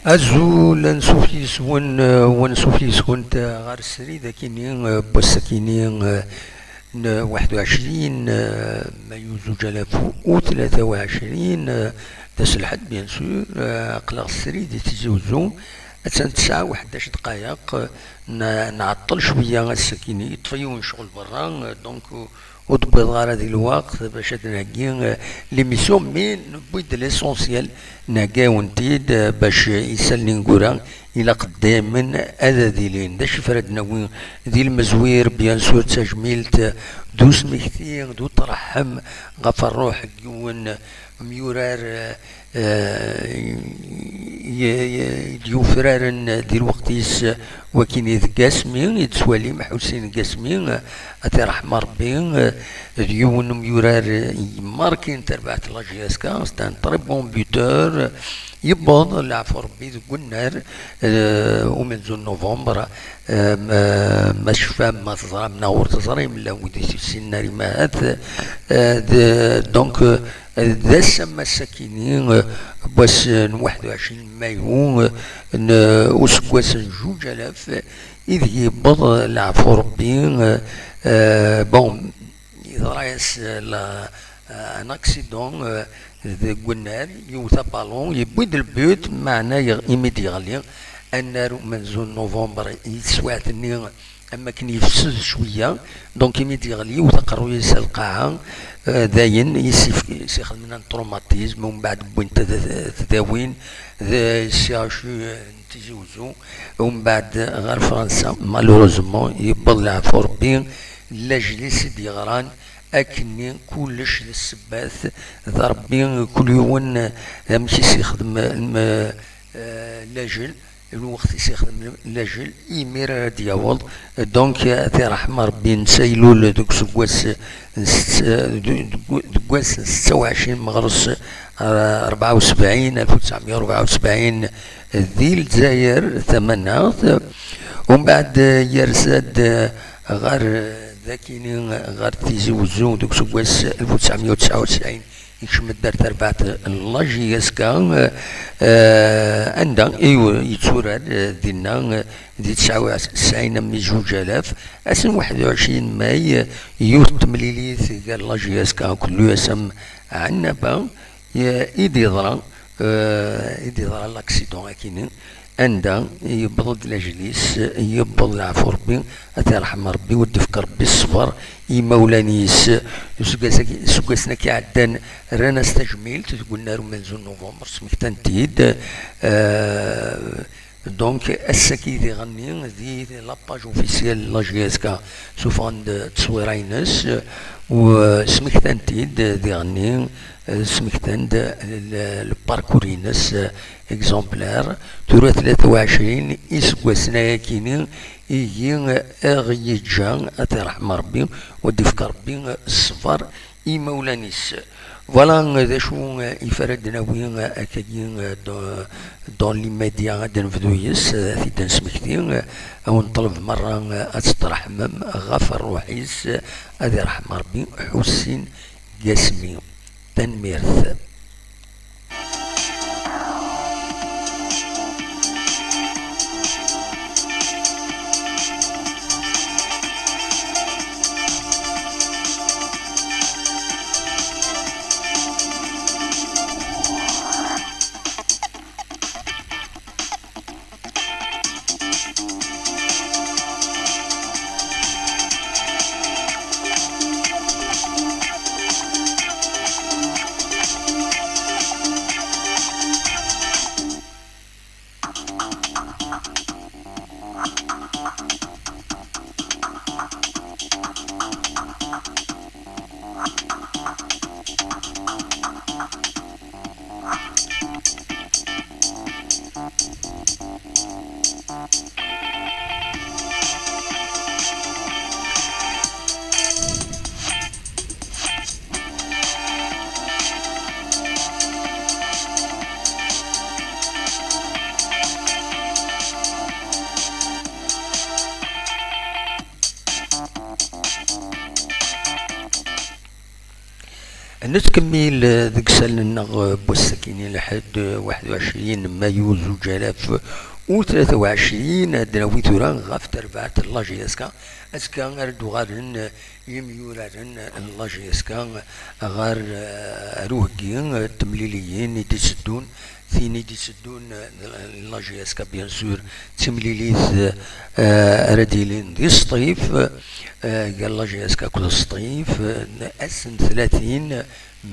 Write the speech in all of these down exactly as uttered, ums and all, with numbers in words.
Azul, ansuf yis-wen, eh, u ansuf yis-went, eh, ɣer srid akini, eh, n wass-akini, eh, n waḥed u ɛecrin, eh, mayu zuǧ alaf u tlata u ɛecrin, eh, d ass n lḥedd, bien sûr, eh, aql-aɣ srid i Tizi Uzzu, attan tesɛa u ḥdac dqayeq, eh, n-, nɛeṭṭel cwiya ass-akini, yeṭṭef yiwen ccɣel berra, eh, donc, eh, ur d-wwiḍeɣ ara di lweqt bac ad d-nheggi, eh, l'émission, mais newwi-d l'essentiel, nhegga-yawen-t-id, eh, bac isallen ineggura ilaq daymen ad d-ilin. D acu i ara d-nawi di lmezwir? Bien sûr, d tajmilt, eh, d usmekti, d uṭreḥḥem ɣef ṛṛuḥ n yiwen umyurar, eh, eh, i, i, i d-yufraren di lweqt-is, wakini deg asmi i d-tettwalim Ḥusin Gasmi, ad t-iṛḥem Ṛebbi, d yiwen n umyurar i imarkin tarbaɛt n la J S K, c'est un très bon buteur, yewweḍ leɛfu Ṛebbi deg unnar, eh, umenzu n novembre, eh, ma, ma tecfam, ma teẓram neɣ ur teẓrim, llan wid i t-issinen ar imahat, eh, d-, donc, eh, d ass am ass-akini, eh, n wass, eh, n waḥed u ɛecrin mayu, eh, n, eh, useggas n zuǧ alaf, ideg yewweḍ leɛfu Ṛebbi, eh, eh, bon, yeḍra-yas, eh, la, eh, un accident, eh, deg unnar, yewwet abalun, yewwi-d le but, meɛna yeɣ-, imi d-yeɣli, annar umenzu n novembre, i teswiɛt-nni, am akken yefsed cwiya, donc imi d-yeɣli, yewwet aqerruy-is ar lqaɛa, eh, dayen, i s-yef-, i s-ixedmen un traumatisme, umbeɛd wwin-t d, d, tdawin, d, C H U n Tizi Uzzu, umbeɛd ɣer Fransa, malheureusement, yewweḍ leɛfu Ṛebbi, lajel-is i d-yeɣran, akkenni kullec d ssebbat, d Ṛebbi, kul yiwen, eh, amek i s-yexdem, eh, lajel, lweqt i s-yexdem lajel, imir ara d-yaweḍ. Donc, ad t-iṛḥem Ṛebbi, netta ilul deg useggas n setta, deg, deg wass n setta u ɛecrin meɣres, eh, rebɛa u sebɛin, alef u tesɛemya u rebɛa u sebɛin, di Lezzayer tamaneɣt. Umbeɛd, eh, yerza-d, eh, ɣer, eh, dakini, ɣer Tizi Wezzu deg useggas alef u tesɛemya u tesɛa u tesɛin, ikcem-d ar terbaɛt n la J S K, eh, anda i yetturar, eh, dinna, eh, di tesɛa u tesɛin am i zuǧ alaf, ass n waḥed u ɛecrin mai, eh, yiwet n temlilit gar la J S K akked l'U S M Ɛennaba, eh, i d-yeḍra, eh, i d-yeḍra l'accident akini, anda yewweḍ-d lajel-is, yewweḍ leɛfu Ṛebbi, ad t-iṛḥem Ṛebbi, u ad d-ifk Ṛebbi ṣṣber i imawlan-is. Iseggas-agi, iseggasen-agi iɛeddan, rran-as tajmilt deg unnar umenzu n novembre, smektan-t-id. Euh, donc, ass-agi diɣenni, di la page officielle n la J S K, sufɣen-d tteswira-ines, u, euh, smektan-t-id diɣenni, euh, smektan-d le, le parcours-ines, euh, exemplaire. Tura tlata u ɛecrin iseggasen ayakini, igi aɣ-yeǧǧa, ad t-iṛḥem Ṛebbi, u ad d-ifk Ṛebbi ṣṣber i imawlan-is. Voilà, d acu i f ara d-nawi akkagi, dans, dans l'immédiat, ad d-nebdu yes, ad t-id-nesmekti. Ad wen-neṭleb merra ad tettṛeḥmem ɣef ṛṛuḥ-is, ad iṛḥem Ṛebbi Ḥusin Gasmi. Tanemmirt. Nettkemmil, eh, deg isallen-nneɣ, eh, n wass-agi n lḥedd, eh, waḥed u ɛecrin mayu zuǧ alaf u tlata u ɛecrin, ad d-nawi tura ɣef terbaɛt n la J S K. Azekka ara d-uɣalen, eh, yimyuraren n la J S K ɣer, eh, ar uheggi, eh, n temliliyin i d-iteddun. Tin i d-iteddun, eh, n la J S K, bien sûr, d timlilit, eh, ara d-yilin di Sṭif, eh, gar la J S K akked Sṭif, eh, ass n tlatin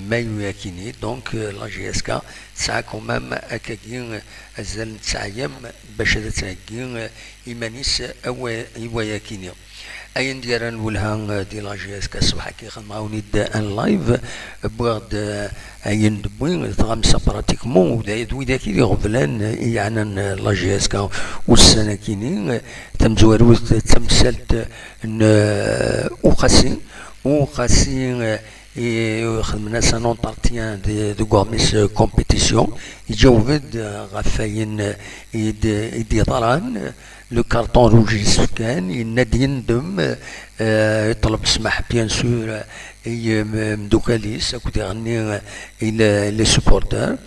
mayu akini. Donc, eh, la J S K tesɛa quand même akkagi, eh, azal n ttɛeyyiḍ bac ad d-theggi, eh, iman-is, eh, awa-, i wayakini. Ayen d-yerran lwelha, eh, di la J S K ṣṣbeḥ-agi, xedmeɣ-awen-id un live, wwiɣ-d, eh, ayen d-wwi tɣamsa pratiquement, u d ay-, d widak i d-iɣeblan, eh, i yeɛnan, eh, la J S K ussan-akini, eh, tamezwarut d tamsalt n, eh, Uqasi. Uqasi, eh, i xedmen-as un entretien de, deg uɣmis, eh, compétition, iǧaweb-d, eh, ɣef wayen, eh, i d-, i d-yeḍran, eh, le carton rouge yessefkan, yenna-d yendem, eh, yeṭleb ssmaḥ, bien sûr, i, eh, mdukal-is akked iɣenni, eh, i le-, les supporters.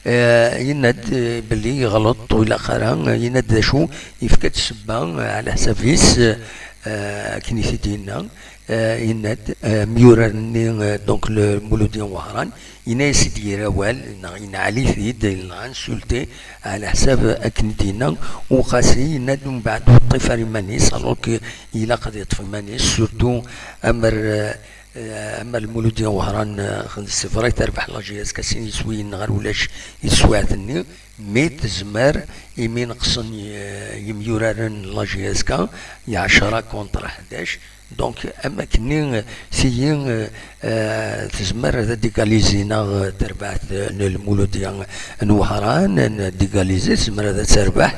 Eh, yenna-d, eh, belli yeɣleḍ, ur ilaq ara, eh, yenna-d d acu, yefka-d ssebba, eh, ɛla ḥsab-is, eh, akken i t-id-yenna. Eh, yenna-d, eh, amyurar-nni, eh, donc le Muludi Wehran, yenna-yas-id yir awal, neɣ yenɛel-it-id, il l'a insulté, ɛla ḥsab akken i d-yenna Uqasi, yenna-d mbeɛd ur ṭṭif ara iman-is, alors que ilaq ad yeṭṭef iman-is, surtout amer, eh, eh, amer Lmuludi Wehran, eh, c'est vrai terbeḥ la J S K sin yiswiyen ɣer ulac i teswiɛt-nni, mais tezmer imi neqsen y-, yimyuraren n la J S K, i ɛecra contre ḥdac, Donc, am akken-nni, tiyi, eh, eh, tezmer ad d-égaliser neɣ terbaɛt n Lmuludi n Wehran, n d-égaliser, tezmer ad terbeḥ.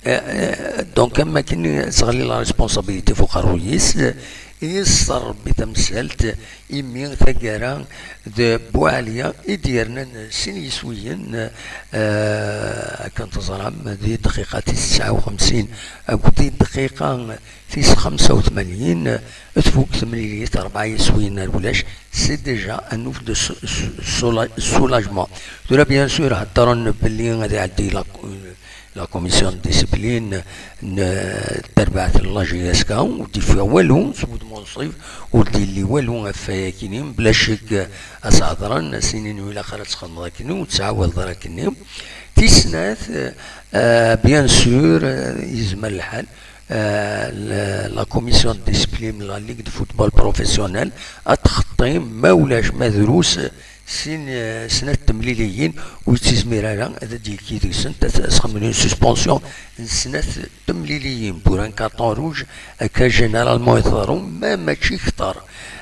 Eh, eh, donc, am akken-nni teɣli la responsabilité f uqerruy-is, eh, yesser Rebbi tamsalt, imi taggara d Buɛliya i d-yernan sin yiswiyen, eh, akken teẓram, di dqiqa tis tesɛa u xemsin akked di dqiqa tis xemsa u tmanyin, tfuk temlilit, rebɛa yiswiyen ar ulac, c'est déjà un ouf de sou-, sou-, soula-, soulagement. Tura, bien sûr, heddren belli ad iɛeddi la, la commission de discipline n terbaɛt n la J S K, ur d-yeffiɣ walu, s wudem unṣib, ur d-yelli walu ɣef wayakini, bla ccek, ad s-hedren, ad s-inin ur ilaq ara ad txedmeḍ akkenni, ur tettɛawadeḍ ara akkenni. Tis snat, eh, bien sûr, eh, yezmer lḥal, eh, la, la commission de discipline n la Ligue de football professionnel ad txeṭṭi, ma ulac ma drus, sin, eh, snat temliliyin ur yettizmir ara ad d-yekki deg-sent, ad s-xedmen une suspension n snat temliliyin pour un carton rouge, akka généralement i teḍru, ma mačči kter.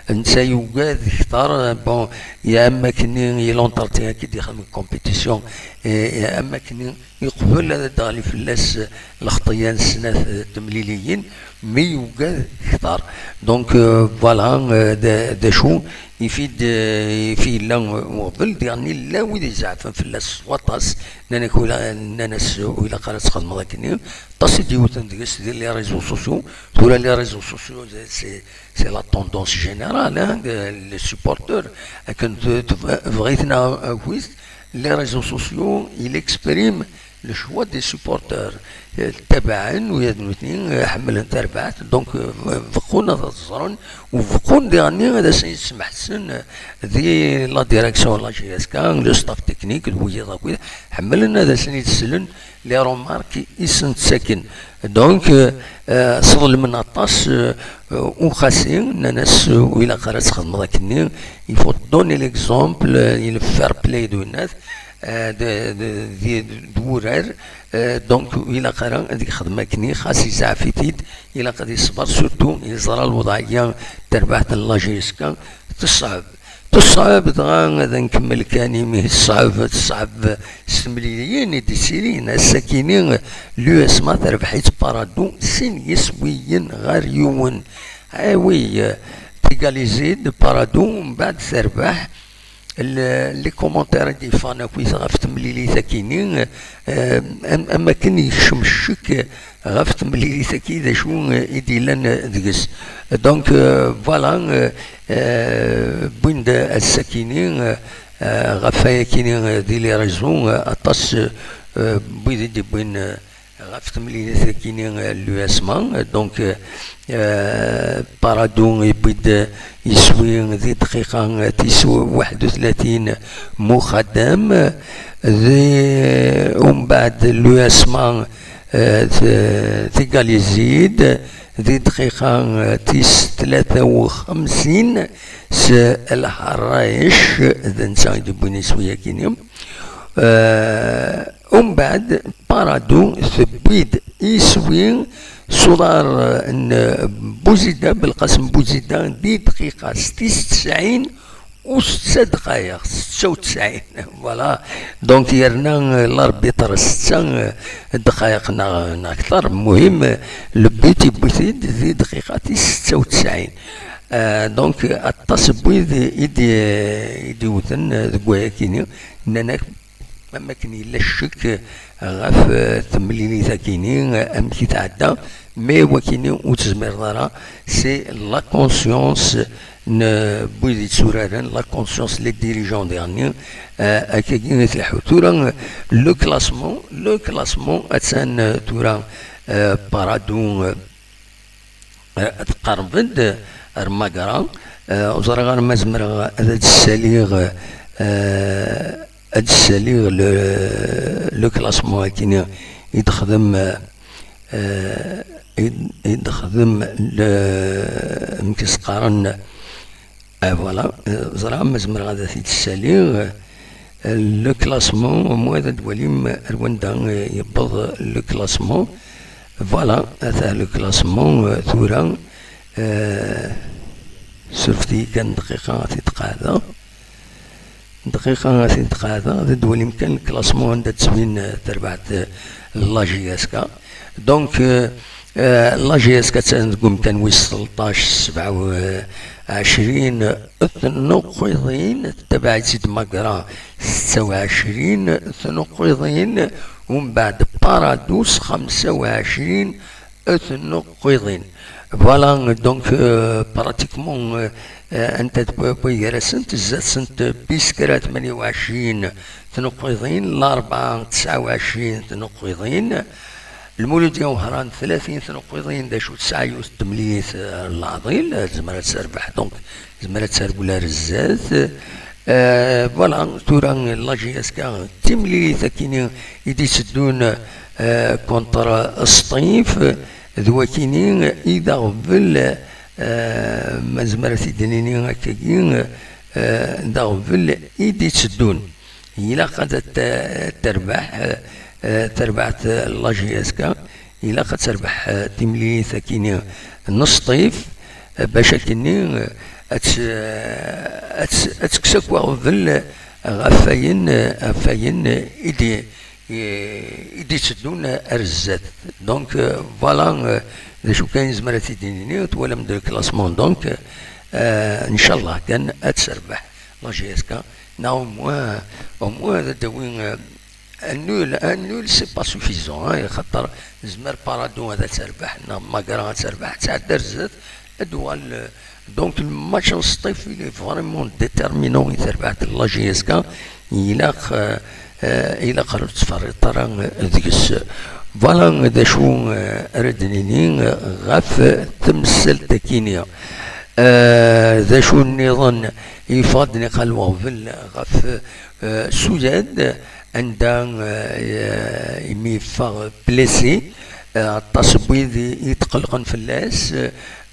Netta yugad kter, bon, ya am akken i l'entretien i d-ixdem compétition, eh, ya am akken yeqbel ad d-teɣli fell-as lxeṭṭya n snat temliliyin, mi yugad kter. Donc, euh, voilà, euh, d, d acu, ifi-d, euh, ifi yella uɣbel, diɣen yella wid izeɛfen fell-as s waṭas, nnan-ak ula-, nnan-as ur ilaq ara ad txedmeḍ akkenni. Aṭas i d-yewten deg-s di les réseaux sociaux. Tura les réseaux sociaux, c'est, c'est la tendance générale, hein, de, les supporters, akken t-, t-, bɣit neɣ agit, les réseaux sociaux, il exprime le choix des supporters. Eh, tabaɛen, u yad nutni, eh, ḥemmlen tarbaɛt, donc, eh, beqqun ad ẓren, u beqqun diɣenni ad asen-yesmeḥsen, eh, di la direction n la J S K, le staff technique, d wiyaḍ akk, ḥemmlen ad asen-id-slen les remarques i sen-ttaken. Donc, eh, eh, sḍelmen aṭas, eh, Uqasi, nnan-as, eh, ur ilaq ara ad txedmeḍ akkenni, il faut donner l'exemple, eh, le fair play d winnat, eh, d, d, d, d wurar, eh, donc, ur ilaq ara ad yexdem akkenni, xas yezɛef-it-id, ilaq ad yeṣber, surtout, yeẓra lewḍeɛ-ya, terbaɛt n la J S K, teṣɛeb. Teṣɛeb, dɣa ad nkemmel kan, imi teṣɛeb, teṣɛeb s temliliyin i d-yettilin. Ass-akini, l'U S M A terbeḥ-itt Paradou, sin yiswiyen ɣer yiwen. Ah oui, tégaliser-d Paradou, mbeɛd terbeḥ, les commentaires i d-yeffɣen akkit ɣef temlilit-akini, euh, am, am akken yekcem ccek ɣef temlilit-agi d acu i d-yellan deg-s. Donc, euh, voilà, euh, euh, wwin-d ass-akini, euh, euh, ɣef wayakini, euh, di les réseaux, euh, aṭas, euh, n wid i d-yewwin, euh, ɣef temlilit-akini, euh, l'U S M A. Donc, euh, euh, Paradou yewwi-d, euh, iswi di dqiqa, euh, tis waḥed u tlatin Muxaddam, di, umbeɛd l'U S M A, euh, t-, tigalizi-d di dqiqa, euh, tis tlata u xemsin s Lḥerrac, d netta i d-yewwin iswi-akini. Euh, umbeɛd Paradou tewwi-d iswi s uḍar, euh, n Bouzida, Belqasem Bouzida, di dqiqa s tis tesɛin u setta dqayeq, setta u tesɛin. Voilà. Donc, yerna, euh, l'arbitre setta, euh, dqayeq neɣ, neɣ akteṛ. Muhim, euh, le but yewwi-t-id di dqiqa tis setta u tesɛin. Euh, donc, aṭas n wid i d-, i d-iwten, euh, deg wayakini, nnan-ak am akken yella ccek ɣef, euh, temlilit-akini, euh, amek i tɛedda, mais wakini ur tezmireḍ ara, c'est la conscience n, euh, wid yetturaren, la conscience les dirigeants derniers, euh, akkagi i tleḥḥu. Tura, euh, le classement, le classement, attan, euh, tura, euh, Paradou, euh, euh, tqerreb-d ar Magra. Euh, ur ẓriɣ ara ma zemreɣ ad d-ssaliɣ, euh, ad d-ssaliɣ le, le classement akini i d-texdem, euh, euh, i d-, i d-texdem le, amek i s-qqaren, euh, voilà, euh, ẓriɣ ma zemreɣ ad t-id-ssaliɣ. Euh, le classement, au moins ad d-twalim ar wanda, euh, yewweḍ le classement. Voilà, ata le classement, euh, tura, euh, surfet-iyi kan dqiqa ad t-id-qeɛdeɣ. Dqiqa ad t-id-qeɛdeɣ, ad d-twalim kan le classement anda tettbin, euh, terbaɛt, euh, la J S K. Donc, euh, euh, la J S K attan deg umkan wis tleṭṭac, sebɛa u ɛecrin tnuqiḍin, tettabaɛ-itt-id Magra, setta u ɛecrin tnuqiḍin, umbeɛd Paradou, xemsa u ɛecrin tnuqiḍin. Voilà, donc, euh, pratiquement, euh, euh, anta tewwi gar-asent, zdat-sent Biskra, tmanya u ɛecrin tnuqiḍin, Larebɛa, tesɛa u ɛecrin tnuqiḍin, Lmuludya Wehran, tlatin tnuqiḍin, d acu tesɛa yiwet n temlilit, euh, n leɛḍil, euh, tezmer ad terbeḥ, donc, tezmer ad terwel ar zdat. Euh, voilà, tura la J S K, d timlilit akini i d-itteddun, euh, contre Sṭif, d wakini i d aɣbel, euh, ma nezmer ad t-id-nini akkagi, euh, d aɣbel i d-itteddun. Ilaq ad t-, terbeḥ, euh, terbaɛt la J S K, ilaq ad terbeḥ, euh, timlilit akini n Sṭif, euh, bac akkenni, euh, ad t-, euh, ad t-, ad tekkes akk aɣbel ɣef wayen, euh, ɣef wayen i d-, i, i d-itteddun ar zdat. Donc, euh, voilà, euh, d acu kan nezmer ad t-id-nini, twalam-d le classement, donc, euh, ncallah kan ad terbeḥ la J S K, neɣ au moins, au moins ad d-tawi, euh, un nul, un nul, c'est pas suffisant, hein, xaṭer nezmer Paradou ad terbeḥ, neɣ Magra ad terbeḥ, tɛedda ar zdat, ad d-tuɣal, euh, donc le match n Sṭif, il est vraiment déterminant i terbaɛt n la J S K, ilaq, euh, euh, ilaq ur tettferriṭ ara, euh, deg-s. Voilà d acu, euh, ara d-nini, euh, ɣef temsalt-akini. Euh, d acu nniḍen yeffeɣ-d niqal weɣbel ɣef, euh, Suyad, anda, euh, imi yeffeɣ blessé, euh, aṭas n wid i, i yetqellqen fell-as,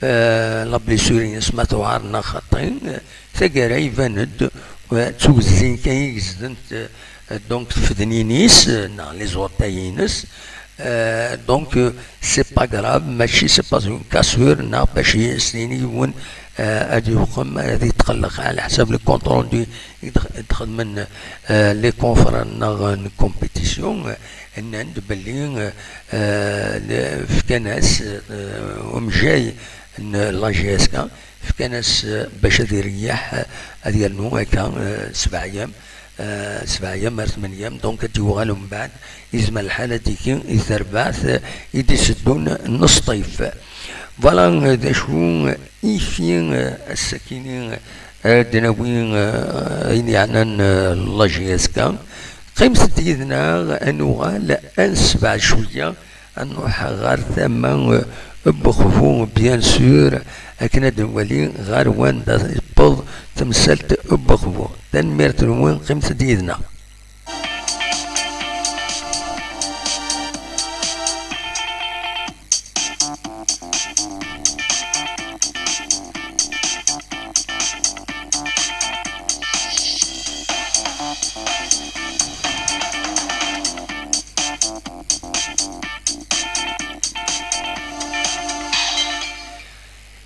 euh, la blessure-ines ma tewɛer neɣ xaṭi, euh, taggara iban-d, euh, d tugezzin kan i gezdent, euh, donc tfednin-is, euh, neɣ les orteils-ines. Euh, donc, euh, c'est pas grave, mačči, c'est pas une cassure, neɣ bac i s-yini yiwen, euh, ad yuqem, ad yetqelleq, ɛla ḥsab le compte rendu i d-, i d-xedmen, euh, les confrères neɣ n compétition, euh, nnan-d belli, euh, euh, le-, fkan-as, euh, umjay n la J S K, fkan-as, eh, bac ad ireyyeḥ, eh, ad yernu akka, eh, sebɛa yam, eh, sebɛa yam ar tmenya yam, donc ad d-yuɣal umbeɛd, yezmer lḥal ad d-yekki i terbaɛt, eh, i d-iteddun n Sṭif. Voilà, eh, d acu, eh, ifi, eh, ass-akini, eh, ad d-nawi, eh, ayen yeɛnan, eh, la J S K. Qqimet-d yid-neɣ, ad nuɣal ad nesbeɛ cwiya, ad nruḥ ɣer tama, eh, n Uxbu, bien sûr, akken ad nwali ɣer wanda tewweḍ temsalt n Uxbu. Tanemmirt-nwen, qqimet-d yid-neɣ.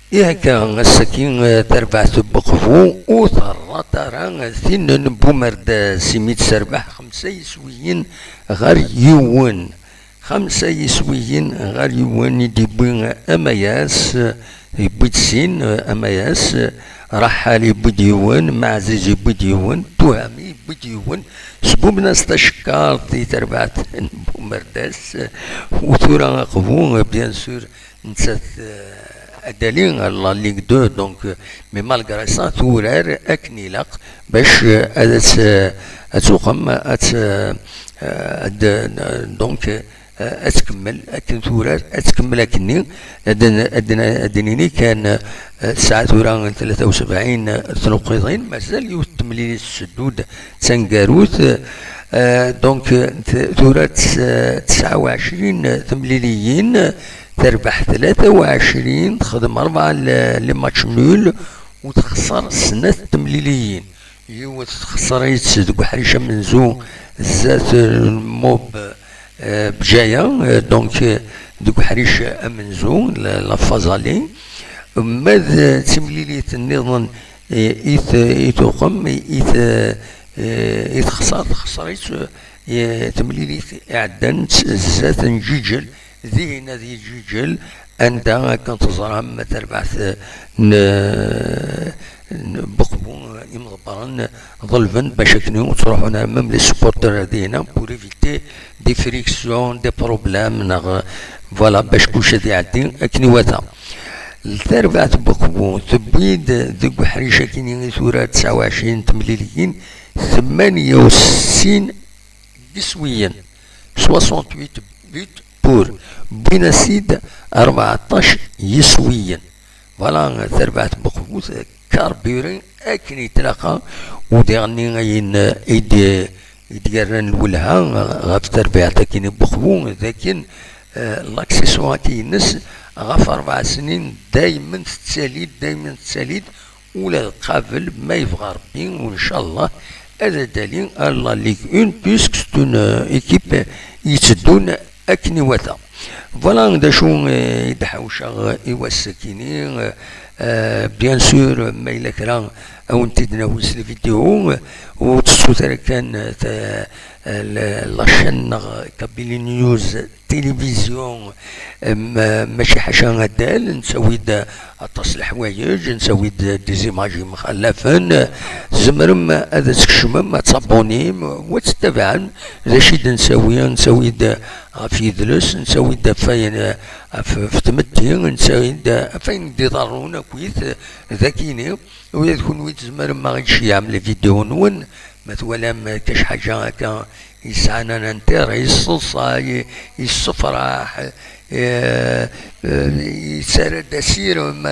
Ihi akka, ass-agi, eh, tarbaɛt n Uxbu ur terrat ara tin n Bumerdas, imi d-terbeḥ xemsa yiswiyen ɣer yiwen. Xemsa yiswiyen ɣer yiwen i d-yewwi Amayas, eh, yewwi-d sin, eh, Amayas, eh, Raḥal yewwi-d yiwen, Maɛziz yewwi-d yiwen, Tuhami yewwi-d yiwen. Sbubben-as tacekkart i terbaɛt n Bumerdas, eh, u tura Uxbu, eh, bien sûr, nettat, eh, ad d-tali ɣer la Ligue deux, donc, eh, mais malgré ça, turar akken ilaq bac, eh, ad tt-, ad tuqem, ad tt-, eh, ad, donc, eh, ad tkemmel akken turar, ad tkemmel akkenni. Ad n-, ad n-, ad d-nini kan, eh, tesɛa tura tlata u sebɛin tnuqiḍin, mazal yiwet n temlilit tseddu-d d taneggarut. Eh, donc, t-, tura tes-, tesɛa u ɛecrin temliliyin, terbeḥ tlata u ɛecrin, texdem rebɛa l-, les matchs nuls, u texṣer snat temliliyin. Yiwet texṣer-itt deg uḥric amenzu zdat, eh, Mob, eh, Bjaya, eh, donc, eh, deg uḥric amenzu, la, la phase aller. Ma d, eh, timlilit nniḍen, eh, i t-, i tuqem, i t-, eh, i texṣer, texṣer-itt, eh, temlilit iɛeddan zdat n Ǧiǧel, dihin ad yeǧǧiǧel, anda akken teẓram tarbaɛt n, n Buqbu, imḍebbren ḍelben bac akken ur ttruḥun ara même les supporters ar dihina pour éviter des frictions, des problèmes, neɣ, voilà, bac kullec ad iɛeddi akken iwata. Tarbaɛt n Buqbu tewwi-d deg uḥric akkin i tura tesɛa u ɛecrin temliliyin, tmanya u settin iswiyen, soixante-huit buts pour, wwin-as-id rbeɛṭac yiswiyen. Voilà, tarbaɛt n Buqbu carburée akken i tlaqi, u diɣenni ayen i d-, i d-yerran lwelha ɣef terbaɛt akkin n Buqbu, d akken, eh, l'accessoire-agi-ines ɣef rebɛa snin daymen tettali-d, daymen tettali-d, ula d qabel, ma yebɣa Rebbi, u ncallah ad d-tali ar la Ligue un, puisque c'est une, euh, équipe yetteddun akken iwata. Voilà d acu, euh, i d-ḥawceɣ i wass-akini. Euh, euh, bien sûr, ma yella kra, ad wen-t-id-nawi s lvidyu, euh, ur tettut ara kan, euh, ta-, euh, la, la chaîne-nneɣ Kabylie News Télévision, euh, ma-, mačči ḥaca addal, nettawi-d aṭas n leḥwayeǧ, nettawi-d des images yemxallafen. Tzemrem ad tkecmem, ad tabbunim, u ad tettabaɛem d acu i d-nettawi. Nettawi-d ɣef yidles, nettawi-d ɣef wayen, ɣef, ɣef tmetti, nettawi-d ɣef wayen i d-iḍerrun akkit d akini. Ula d kunwi tzemrem ad ɣ-d-tceyyɛem les vidéos-nwen, ma twalam kac ḥaǧa akka yesɛan un intérêt, yesseḍsay, yessefraḥ, eh, eh, yettarra-d asirem,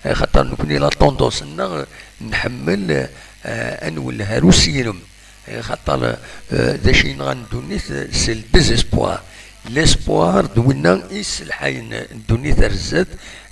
xaṭer nekni la tendance-nneɣ nḥemmel, eh, ad nwelleh ar usirem. Xaṭer, eh, d acu yenɣan ddunit, c'est le désespoir. L'espoir d winna i yesselḥayen ddunit ar zdat.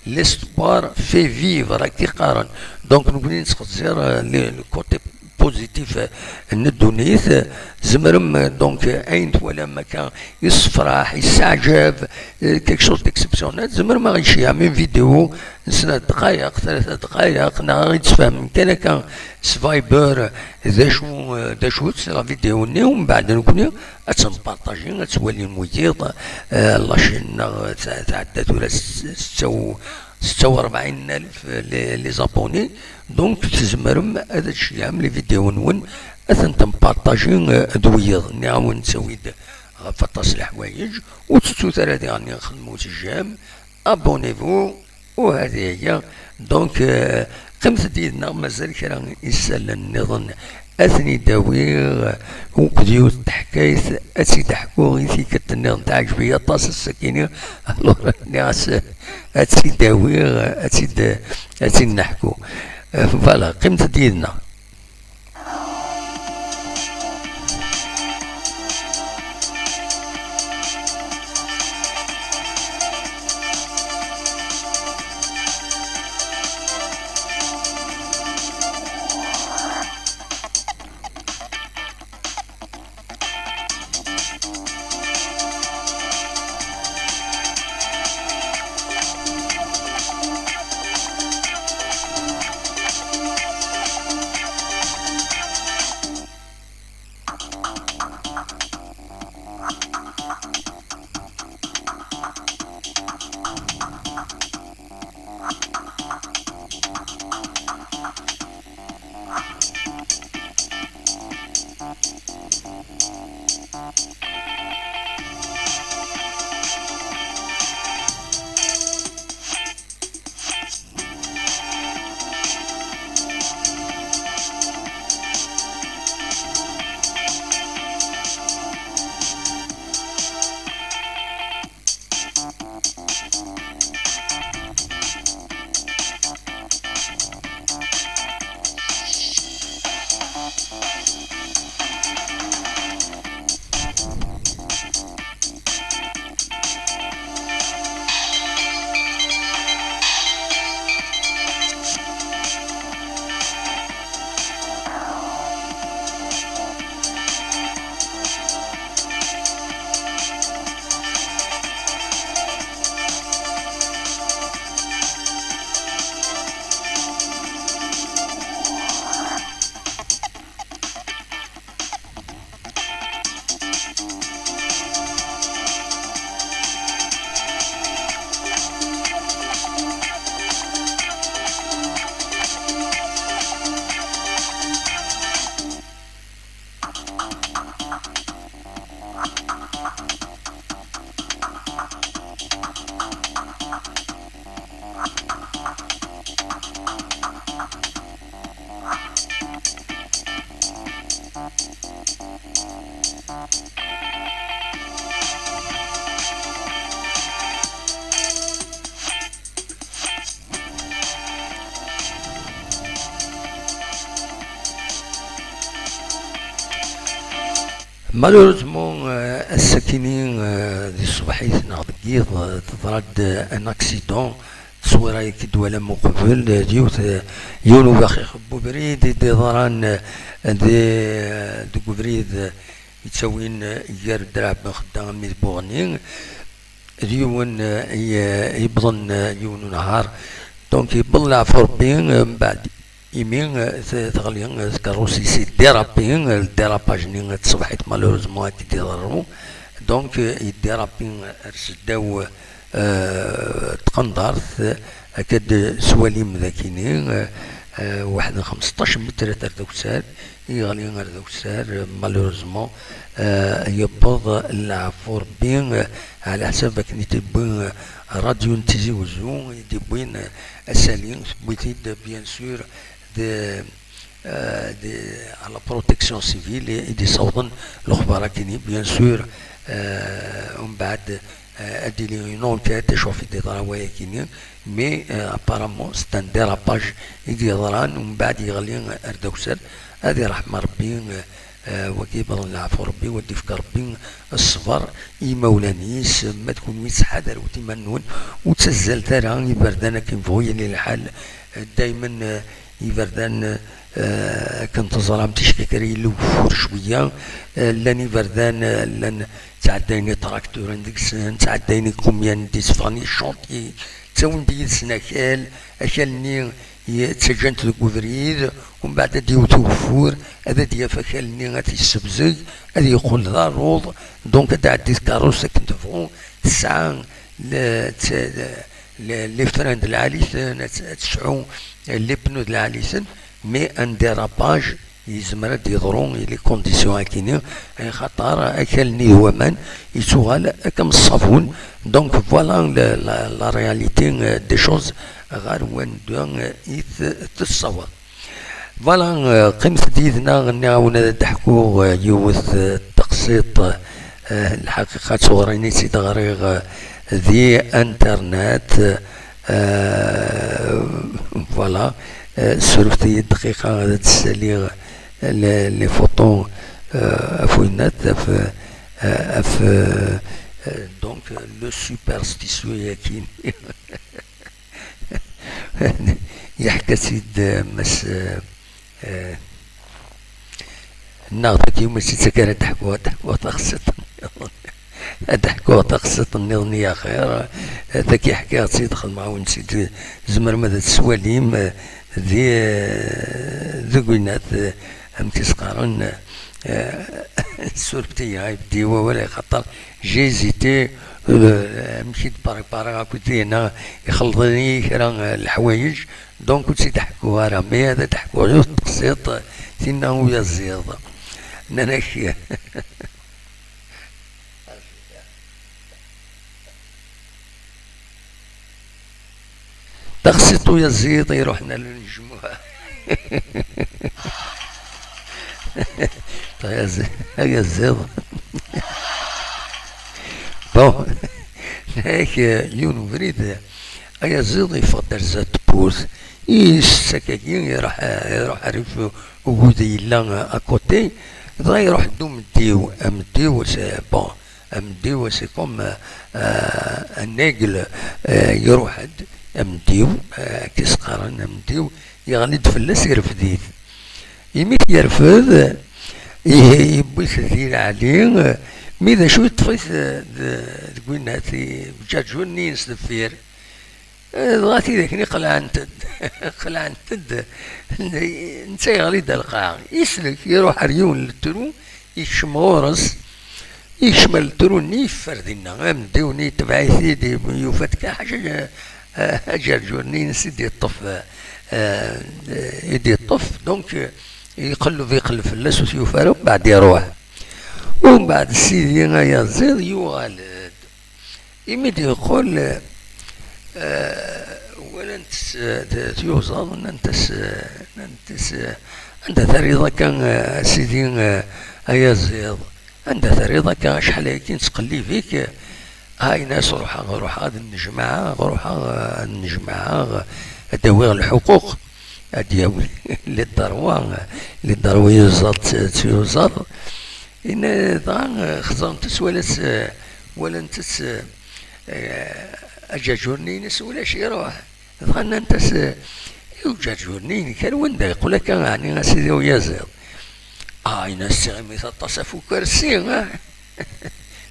L'espoir fait vivre, akka i qqaren. Donc, nekni nettxezzir, eh, le, le côté positif, eh, n ddunit. Tzemrem, eh, donc, eh, ayen twalam akka yessefraḥ, yesseɛjab, eh, quelque chose d'exceptionnel, tzemrem ad ɣ-d-tceyyɛem une vidéo n snat dqayeq, tlata dqayeq, neɣ ad ɣ-d-tesfehmem kan akka s Viber d acu, d acu-tt la vidéo-nni, u mbeɛd nekni ad tt-npartaji, ad tt-walin wiyiḍ. Eh, la chaîne-nneɣ tɛ-, tɛedda tura s-, setta u, setta u rebɛin alef les, les abonnés. Donc tzemrem ad tceggɛem les vidéos-nwen, ad tent-tempartaji, euh, d wiyaḍ. Nniɣ-awen, ttawi-d ɣef aṭas leḥwayeǧ, ur tettut ara diɣen xedmem j'aime, abonnez-vous, u hadi aya. Donc, euh, qqimet-d yid-neɣ, mazal kra isallen nniḍen ad ten-id-awiɣ, euh, akked yiwet n teḥkayt ad tt-id-ḥkuɣ i tikkelt nniḍen, teɛǧeb-iyi aṭas ass-akini. Alors, nniɣ-as ad tt-id-awiɣ, ad tt-id, ad tt-id-neḥku. Euh, voilà, qqimet-d yid-neɣ. Malheureusement, euh, ass-akini, euh, di tṣebḥit neɣ deg yiḍ, euh, teḍra-d, euh, un accident. Tteswira i k-id-walam uqbel, d yiwet, yiwen ubaxix n ubrid i d-iḍran, eh, di, deg ubrid, eh, yettawin, eh, gar Draɛ Ben Xedda armi d Buɣni. D yiwen, eh, i, eh, yewwḍen, eh, yiwen unehhar. Donc, yewweḍ leɛfu Rebbi, eh, mbeɛd imi, eh, te-, teɣli, eh, tkerrust-is, idirapi, eh, le dérapage-nni, eh, tṣebḥit, malheureusement, ad k-id-iḍerru. Donc, eh, yedirapi, eh, ar seddaw, eh, tqendart, eh, akka d-, s walim d akini, eh, eh, waḥed n xmesṭac metrat ar d akessar, yeɣli ar d akessar, eh, malheureusement, eh, yewweḍ leɛfu Rebbi, eh, ɛla ḥsab akken i t-yewwi, eh, ṛṛadyu n Tizi Wezzu, i d-yewwin, eh, asali, tewwi-t-id, bien sûr, d, eh, d, à la protection civile i d-yessawḍen lexbar akini, bien sûr, eh, umbeɛd, eh, ad d-tili une enquête acu ɣef i d-yeḍra wayakini, mais, eh, apparemment c'est un dérapage i d-yeḍran, umbeɛd yeɣli ar d akessar, ad iṛḥem Rebbi, eh, eh, wagi yebḍan leɛfu Rebbi, u ad d-ifk Rebbi ṣṣber i yimawlan-is, ma d kunwi ttḥadarewt iman-nwen, ur ttazzalt ara iberdan akken yebɣu yili lḥal, eh, daymen, eh, iberdan, eh, akken teẓram ticki kra yella ugeffur cwiya, eh, llan iberdan, eh, llan ttɛeddayen itrakturen deg-sen, ttɛeddayen ikumyan d-iseffɣen i chantier, ttawin-d yid-sen akal, akal-nni i-, ttaǧǧan-t deg ubrid, umbeɛd ad d-yewwet ugeffur, ad d-yaf akal-nni ad t-yessebzeg, ad yeqqel d aruḍ, donc ad d-tɛeddi tkeṛṛust akken tebɣu, tesɛa le-, t-, les, les freins de lɛali-ten, ad, ad tesɛu les pneus de lɛali-ten, mais un dérapage yezmer ad d-yeḍru i les conditions akini, axaṭer akal-nni d waman yettuɣal akka am ṣṣabun. Donc voilà la, la, la réalité, euh, des choses ɣer wanda, euh, i t-, tessawaḍ. Voilà, euh, qqimet-d yid-neɣ, nniɣ-awen ad d-ḥkuɣ, euh, yiwet, euh, teqsiṭ, euh, lḥaqiqa d tuɣrin i tt-id-ɣriɣ, euh, di internet, euh, voilà, euh, ssurfet-iyi dqiqa ad d-ssaliɣ les, les photos, euh, ɣef winnat, ɣef, euh, ɣef, euh, euh, donc, euh, le superstitieux-agi. Yeḥka-tt-id, euh, Mass, euh, euh, neɣ tagi mačči d takka ara d-ḥkuɣ, ad d-ḥkuɣ taxsiṭ nniḍen. Ad d-ḥkuɣ taxsiṭ nniḍen i axir. Tagi ḥkiɣ-tt-id, xedmeɣ-awen-tt-id, tzemrem ad tt-twalim, euh, di, euh, deg winat, euh, amek i s-qqaren, euh, surfet-iyi, ibeddi wawal, axaṭer j'ai hésité, euh, amek i d-prépariɣ akk dinna, ixelḍen-iyi kra, euh, leḥwayeǧ, donc ur tt-id-ḥkuɣ ara, mais ad d-ḥkuɣ yiwet teqsiṭ, tinna uyaziḍ. Nnan-ak, taxsiṭ uyaziḍ iruḥen ar lmejmuɛ. Ayaziḍ, ayaziḍ. Bon, nnan-ak, euh, yiwen ubrid, ayaziḍ yeffeɣ-d ar zdat tewwurt, isett akkagi, iruḥ, iruḥ rrif ugudi yella à côté, dɣa iruḥ-d umeddiw, ameddiw, c'est, bon, ameddiw, c'est comme, euh, un aigle, euh, iruḥ-d, ameddiw, euh, akken i s-qqaren, ameddiw, yeɣli-d fell-as, irfed-it. Imi t-yerfed, i-, yewwi-t di lɛali, mi d acu yeṭṭef-it, eh, d-, deg winat, i-, ǧǧaǧur-nni-ines deffir. Eh, dɣa tidak-nni qelɛent-d, qelɛent-d, netta yeɣli-d ar lqaɛa. Yeslek, iruḥ ar yiwen n letru, yekcem ɣur-s, yekcem ar letru-nni, yeffer dinna. Ameddiw-nni yetbeɛ-it-id, yufa-d kan ḥaǧa, eh, aǧerǧur-nni-ines i d-yeṭṭef, eh, eh, i d-yeṭṭef. Donc, eh, iqelleb, iqelleb fell-as, ur t-yufi ara, umbeɛd iruḥ. Umbeɛd sidi ayaziḍ yuɣal-d. Imi d-yeqqel, eh, walan-t, eh, tyuzaḍ, nnant-as, eh, nnant-as, eh, "Anda terriḍ akka, eh, a sidi, eh, ayaziḍ? Anda terriḍ akka? Acḥal ayagi nettqellib-ik?" Ah, yenna-as, "Ruḥeɣ, ruḥeɣ ad nnejmaɛeɣ, ruḥeɣ, eh, ad nnejmaɛeɣ, ad d-awiɣ lḥuquq, ad d-yawi les droits, les droits iyuzaḍ d tyuzaḍ." Yenna, dɣa, eh, xeẓrent-tt, walan-tt, eh, walant-tt, eh, aǧaǧur-nni-ines ulac, iruḥ. Dɣa nnant-as, eh, "I uǧaǧur-nni-inek, ar wanda yeqqel akka, ɛni, a sidi uyaziḍ?" Ah, yenna-as, "Tiɣimit aṭas ɣef ukersi, ah."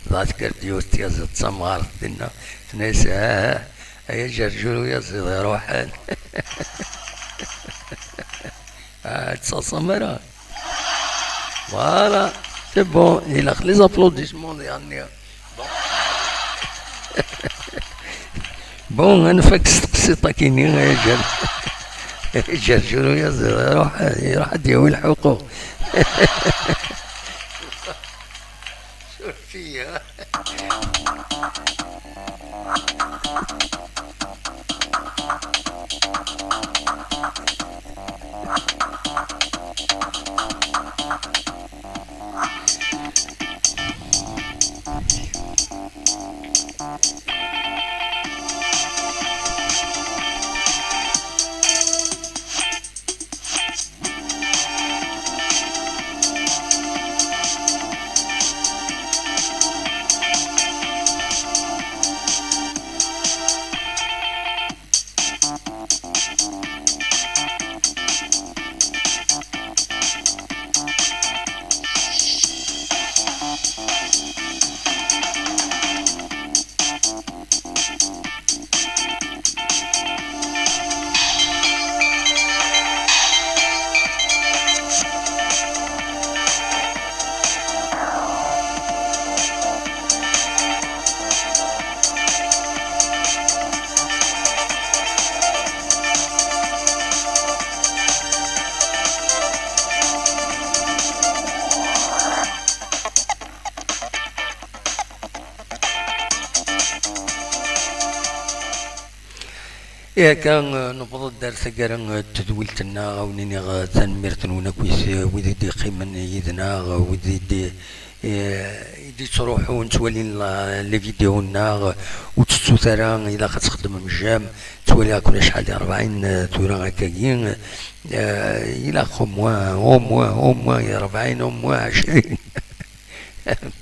Dɣa tekker-d yiwet tyaziḍt d tamɣart dinna, tenna-as, "Ah, ah, ay aǧerǧur uyaziḍ iruḥen." Ah, ur ttaḍsam ara. Voilà, c'est bon, ilaq les applaudissements diɣenni. Bon. Bon, ad nfak s teqsiṭ akini, ay aǧer-, aǧerǧur uyaziḍ, iruḥ, iruḥ ad d-yawi lḥuquq. Suref-iyi. Ihi akka, eh, newweḍ-d ar taggara, eh, n tedwilt-nneɣ, a wen-iniɣ, eh, tanemmirt-nwen akk i t-, wid i d-yeqqimen yid-neɣ, eh, wid i d-, eh, i d-yettruḥun ttwalin la, les vidéos-nneɣ, eh, ur ttettut ara, ilaq ad txedmem j'aime, ttwaliɣ-ken acḥal di rebɛin, eh, tura akkagi, eh, ilaq au moins, au moins, au moins, rebɛin, au moins ɛecrin.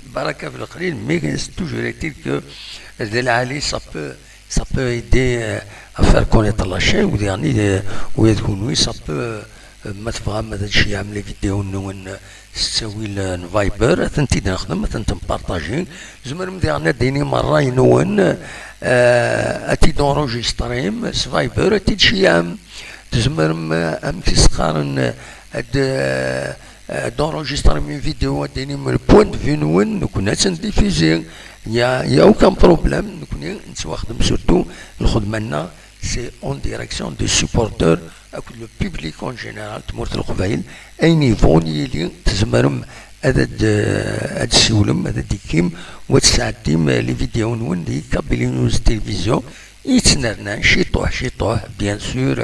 Baraka ɣef leqlil, mais toujours est-il que d lɛali, ça peut, ça peut aider, euh, à faire connaître la chaîne, ou diɣen, euh, ou d kunwi, ça peut, euh, ma tebɣam ad tceyyɛem les vidéos-nwen, euh, s ttawil, euh, n Viber, ad tent-id-nexdem, ad tent-npartaji. Tzemrem diɣen ad d-tinim ṛṛay-nwen, euh, ad t-id-enregistrem s Viber, ad t-id-tceyyɛem. Tzemrem, euh, amek i s-qqaren, euh, ad, euh, euh, d'enregistrer une vidéo, ad d-tinim le point de vue-nwen, nekkni ad tt-ndiffuzi. Il y a, il y a aucun problème, nekkni nettwaxdem surtout, lxedma-nneɣ, c'est en direction des supporters akked le public en général, tmurt n Leqbayel, ayen yebɣun yili, tzemrem ad, ad, ad d-tessiwlem, ad d-tekkim, u ad tesɛeddim, euh, les vidéos-nwen di Kabylie News Télévision, yettnernan ciṭuḥ, ciṭuḥ, bien sûr,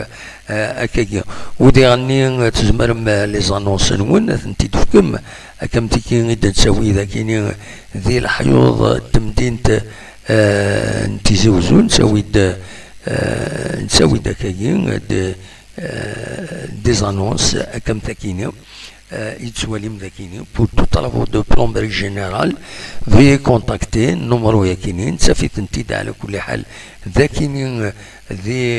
euh, akkagi. U diɣenni, euh, tzemrem, euh, les annonces-nwen, ad tent-id-tefkem, akka am tiki i d-nettawi dakini di leḥyuḍ n temdint, euh, n Tizi Uzzu, nettawi-d, euh, nettawi-d akkagi, d, euh, des annonces, akka am takini. Euh, i tettwalim dakini, pour tout travaux de plomberie générale, veuillez contacter numéro yakini, nettaf-itent-id ɛla kulli ḥal dakini, euh, di,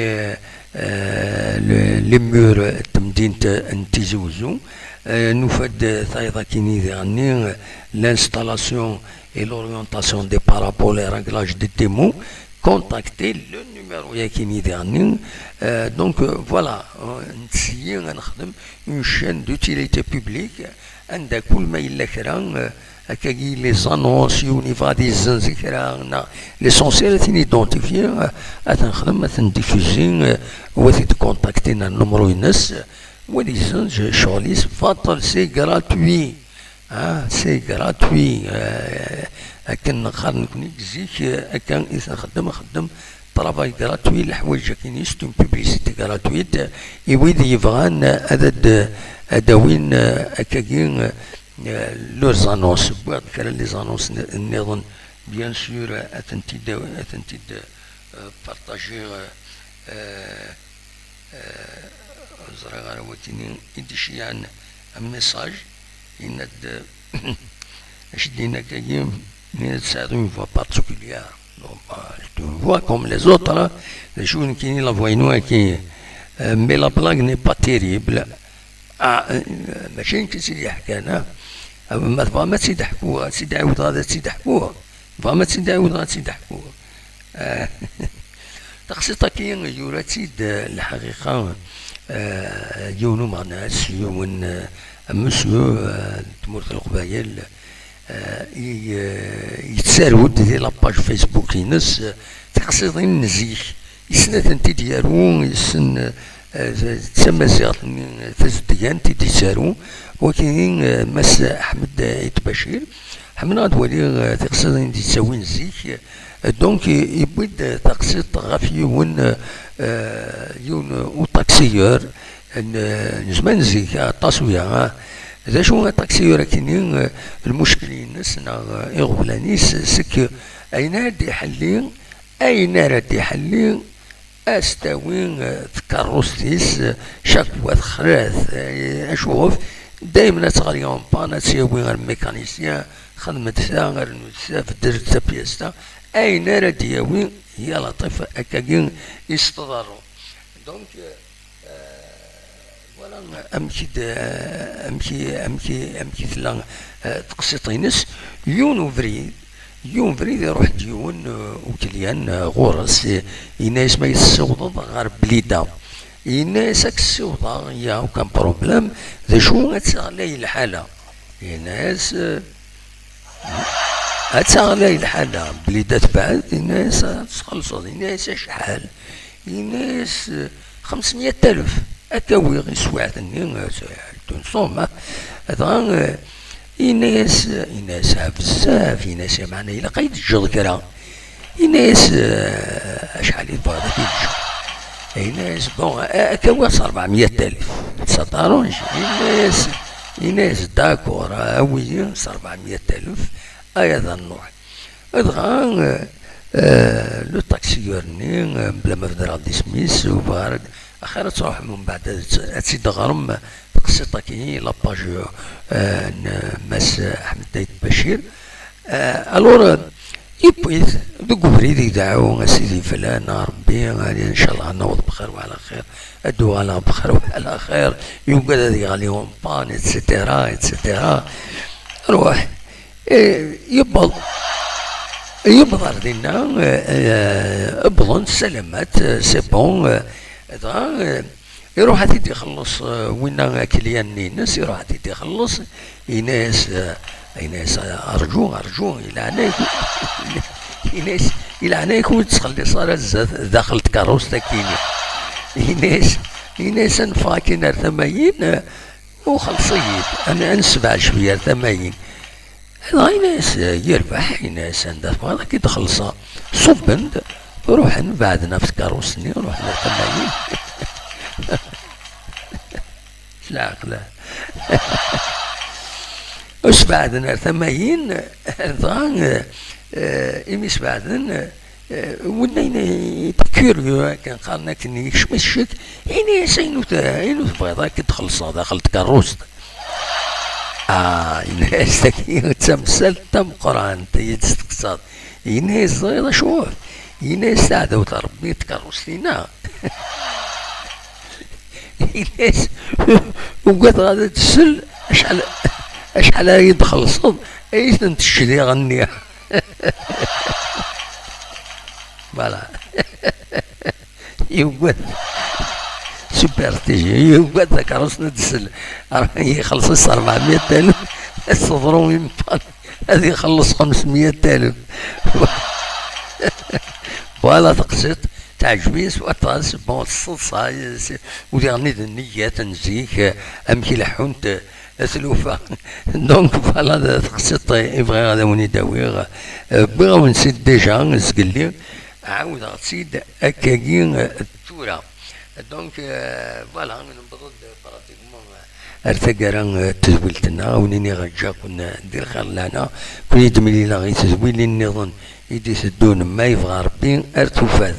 euh, le, les murs n temdint n Tizi Uzzu. Euh, nufa-d tayeḍ akini diɣenni, euh, l'installation et l'orientation des paraboles et réglages de démo. Contactez le numéro yakini diɣenni. Euh, donc, euh, voilà, euh, nettsi ad nexdem une chaîne d'utilité publique, anda kul ma yella kra, euh, akkagi les annonces, yiwen yebɣa ad yezzenz kra, neɣ l'essentiel ad t-identifier, euh, ad t-nexdem, ad t-ndiffuzi, euh, u ad t-id-contacter ar numéro-ines, euh, u ad yezzenz ccɣel-is, baṭel, c'est gratuit. Ah, c'est gratuit. Euh, akken neqqar nekkni zik, euh, akka i t-nxeddem, nxeddem travail gratuit, leḥwayeǧ akini, c'est une publicité gratuite. I wid yebɣan, euh, ad, ad, ad awin, euh, akkagi, euh, leurs annonces. Wwiɣ-d kra n les annonces n-, nniḍen, bien sûr, euh, ad tent-id-, ad tent-id, euh, partager, euh, euh, euh, ur ẓriɣ ara wakini i d-iceyɛen un message, yenna-d, acu d-yenna akkagi, yenna-d tesɛiḍ une voix particulière. Bon, bah, c'est une voix comme les autres, hein. D acu nekkini la voix-inu akini, euh, mais la blague n'est pas terrible. Ah, euh, mačči nekk i tt-id-yeḥkan, ah. Ah, ma tebɣam ad tt-id-ḥkuɣ, ad tt-id-ɛiwdeɣ, ad tt-id-ḥkuɣ. Tebɣam ad tt-id-ɛiwdeɣ, ad tt-id-ḥkuɣ. Ah, taqsiṭ-agi yura-tt-id, eh, lḥaqiqa, eh, yiwen umeɣnas, yiwen, eh, monsieur, eh, n tmurt n Leqbayel, eh, i, eh, yettarew-d di la page Facebook-ines, eh, tiqsiḍin n zik. Yessen ad tent-id-yaru, yessen, eh, d tamaziɣt-nni tazedgant i d-yettaru. Wagi, eh, Mass Ḥmed Ait Bacir. Ḥemmleɣ ad waliɣ, eh, tiqsiḍin d-yettawin zik. Eh, donc, i-, yewwi-d, eh, taqsiṭ ɣef yiwen, eh, eh, yiwen uṭaksiyur n, eh, n zman zik, aṭas uya, ah. D acu aṭaksiyur akini, eh, lmuckel-ines neɣ, eh, iɣeblan-is, c'est que ayen ara d-iḥelli, ayen ara d-iḥelli, ad s-tawi, eh, tkeṛṛust-is, eh, chaque fois texra-t, eh, acuɣef? Daymen ad teɣli en panne, ad tt-yawi ɣer mécanicien, xedmet ta, rnut ta, beddlet ta pièce ta, ayen ara d-yawi, ya laṭif, akkagi i s-tḍerru. Donc, eh, eh, Voilà amek i d, amek i, amek i, amek i tella, eh, teqsiṭ-ines. Yiwen ubrid, yiwen ubrid iruḥ-d yiwen, eh, ukelyan, eh, ɣur-s, eh, yenna-yas ma yi-tessiwḍeḍ ɣer Blida. Yenna-yas ad k-ssiwḍeɣ, ya aucun problème, d acu ad teɣlay lḥala. Yenna-yas, eh, ad teɣlay lḥala, Blida tebɛed, yenna-yas ad txellṣeḍ, yenna-yas acḥal? Yenna-yas, eh, xemsemya alef, ad k-awiɣ i teswiɛt-nni, eh, c'est une somme, ah. Dɣa, eh, yenna-yas, yenna-yas, ah, bezzaf, yenna-yas, meɛna ilaq ad yi-d-teǧǧeḍ kra. Yenna-yas, eh, acḥal i tebɣiḍ ad k-id-ǧǧeɣ? Yenna-yas, bon, a- ad k-awiɣ s ṛebɛemya alef. Ça t'arrange? Yenna-yas, yenna-yas, d'accord, awi-yi s ṛebɛemya alef, ay ad nruḥ. Dɣa, eh, eh, le taxieur-nni, eh, mebla ma bedreɣ-d isem-is, u bɣar, axir ad truḥem umbeɛd ad tt-, ad tt-id-teɣrem, taqsiṭ-agi, la page, eh, n Mass Ḥmed Ayt Bacir. Eh, alors, eh, yewwi-t deg ubrid ideɛɛu, a Sidi Flan, a Ṛebbi, a ncallah ad naweḍ bxir wa ɛla xir, ad d-uɣaleɣ bxir wa ɛla xir, yugad ad yeɣli umpan, et cetera, et cetera. Ruḥ, eh, yewweḍ, yewweḍ ar dinna, eh, eh, wwḍen, ssalamat, eh, c'est bon, eh, dɣa, eh, iruḥ ad t-id-ixelleṣ, eh, winna akilyan-nni-ines, iruḥ ad t-id-ixelleṣ, yenna-yas, eh, yenna-yas, "Arǧu, arǧu, i leɛnaya-k, yenna-yas, i leɛnaya-k ur ttxelliṣ ara zdat, daxel tkeṛṛust-akini." Yenna-yas, yenna-yas, "Ad neffeɣ akkin ar tama-yin, eh, u xelleṣ-iyi-d, ad n-, ad nessebɛed cwiya ar tama-yin." Dɣa yenna-yas, "Yerbeḥ," yenna-yas, "anda tebɣiḍ ad k-id-xellṣeɣ." Ṣubben-d, ruḥen, beɛden ɣef tkeṛṛust-nni, ruḥen ar tama-yin. S leɛqel. U sbeɛden ar tama-yin, dɣa, eh, imi sbeɛden, eh, winna yenna-yas, curieux, akken qqaren akken, yekcem-it ccek, yenna-yas, "Ayen ur t-, ayen ur tebɣiḍ ad k-id-xellṣeɣ daxel tkeṛṛust?" Ah, yenna-yas, "Tagi d tamsalt tameqqrant i yi-d-testeqsaḍ." Yenna-yas, "Ẓriɣ acu?" Yenna-yas, "Taɛdawt n Ṛebbi tkeṛṛust-inna." Yenna-yas, "Ugadeɣ ad d-tsel acḥal, acḥal ara yi-d-txellṣeḍ, ay tent-cdiɣ-nni." Voilà. Yugad. Superstition. Yugad takeṛṛust n dsel. Yexleṣ-as ṛebɛemya alef, ad teḍru imeṭṭan, ad ixelleṣ xemsemya alef. Voilà, taqsiṭ teɛǧeb-iyi s waṭas. Bon, s tseḍsa, s-, udiɣ-nni d nniyat n zik, amek i leḥḥunt, tlufa. Donc, voilà, d taqsiṭ i bɣiɣ ad awen-id-awiɣ. Wwiɣ-awen-tt-id déjà zgelli, ɛawdeɣ-tt-id akkagi, tura. Donc, euh, voilà, newweḍ-d pratiquement ar taggara, euh, n tedwilt-nneɣ. Ad wen-iniɣ ǧǧiɣ-ken, euh, di lxir lehna. Ken-id-mlileɣ i tedwilin nniḍen i d-iteddun, ma yebɣa Ṛebbi, ar tufat.